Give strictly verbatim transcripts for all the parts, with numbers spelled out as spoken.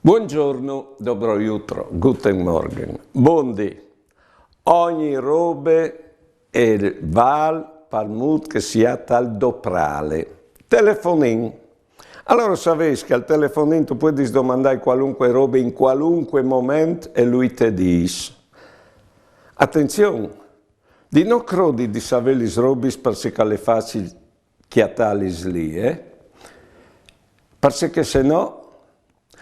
Buongiorno, dobro jutro, guten Morgen, bondi. Ogni robe e val par mût che si à tal doprâle. Telefonin. Alore, o savês che al telefonin tu puedis domandâi cualunque robe in cualunque moment e lui te dîs. Atenzion, di no crodi di savê lis robis parcè che al è facil cjatâlis li, eh? Parcè che se no,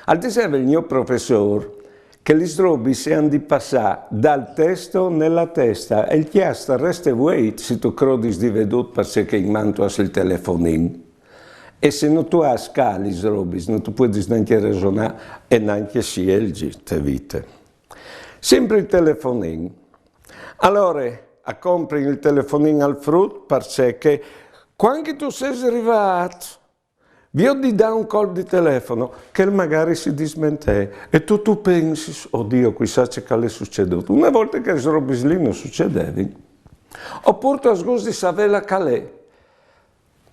al diseve il gno professôr che lis robis a àn di passâ dal testo nella testa, e il cjast al reste vueit se tu crodis di vê dut parcè che in man tu âs il telefonin. E se no tu âs ca lis robis, no tu puedis nancje resonâ e nancje sielzi te vite. Simpri il telefonin. Alore, a comprin il telefonin al frut, parcè che cuant che tu sês rivât, viôt di dâ un colp di telefono, che magari si dismentee, e tu tu pensis: "O Diu, cuissà ce che al è sucedût." Une volte chês robis li no sucedevin. Opûr tu âs gust di savê la che al è.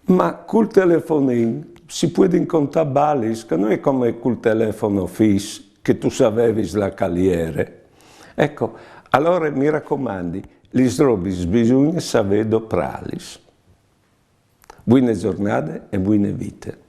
Ma cul telefonin si puedin contâ balis, che no je come cul telefono fis che tu savevis la che al jere. Eco, alore mi racomandi, lis robis bisugne savê doprâlis. Buine zornade e buine vite.